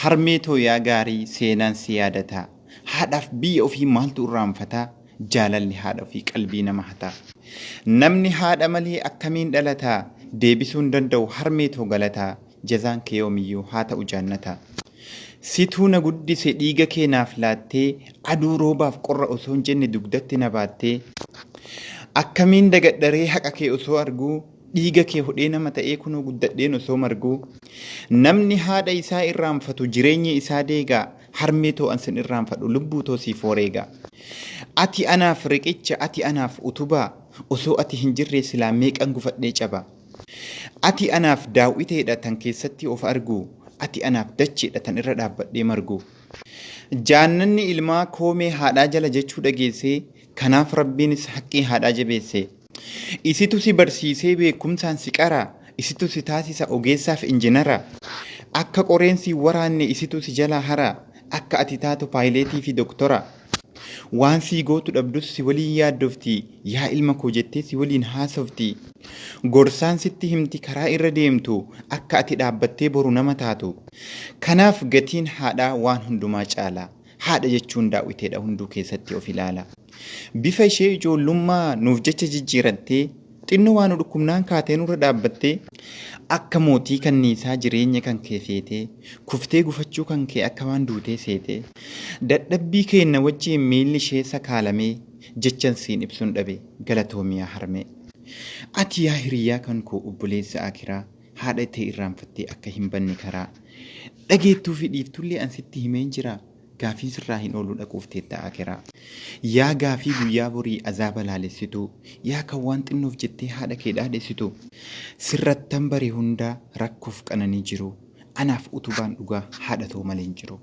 Harmee too yaa gaarii seenaan si yaadataa. Haadhaaf biyya ofii maaltu irraanfataa? Jaalalli haadha ofii qalbii nama hataa. Namni haadha malee akkamiin dhalataa? Deebisuu hin danda'u harmee too galataa. Jazaan kee yoomiyyuu haa ta'u jaannata. Situu na guddise dhiiga kee naaf laattee, aduu roobaaf qorra osoo hin jenne dugdatti na baattee. Akkamiin dagadharee haqa kee osoo arguu, dhiiga kee hodhee nama ta'ee kunoo guddadheen osoo marguu. Namni haadha isaa irraanfatu jireenyi isaa deegaa, harmee too an sin irraanfadhu lubbuu too siif wareega. Ati anaaf riqicha, ati anaaf utubaa, osoo ati hin jirree silaa meeqan gufadhee caba. Ati anaaf daaw'iteedha tan keessatti of argu, ati anaaf dacheedha tan irra dhaabbadhee margu. Jaannanni ilmaa koomee haadhaa jala jechuu dhageessee, kanaaf Rabbiinis haqqii haadhaa jabeesse. Isitu si barsiisee beekumsaan si qara, isitu si taasisa ogeessaaf injinara. Akka qoreen si hin waraanne isitu si jalaa hara, akka ati taatu paayileetii fi doktora. Waan sii gootu dhabdus si waliin yaaddofti, yaa ilma koo jettee si waliin haasofti. Gorsaan sitti himti karaa irra deemtu, akka ati dhaabbattee boru nama taatu. Kanaaf gatiin haadhaa waan hundumaa caala. Haadha jechuun daawwiteedha hunduu keessatti of ilaala. Bifa ishee ijoollummaa nuuf jecha jijjiirattee, xinnoo waa nu dhukkubnaan kaatee nurra dhaabbattee, akka mootii kanniisaa jireenya kan kee feetee, kuftee gufachuu kan kee akka waan duutee seetee, dadhabbii keenna wajjiin miilli ishee sakaalamee, jechan siin ibsun dhabe galatoomi yaa harmee. Ati yaa hiriyyaa kan koo obboleessa aakiraa, haadha tee irraanfattee akka hin banne karaa. Dhageettuu fi dhiiftullee an sitti himeen jira, gaafiin sirraa hin oolu dhaquuf teetta aakiraa. Yaa gaafii guyyaa borii azaaba laalessituu, yaa kan waan xinnoof jettee haadha kee dhaadhessitu, sirrattan bare hundaa rakkoof qananii jiru, anaaf utubaan dhugaa haadha too malee hin jiru.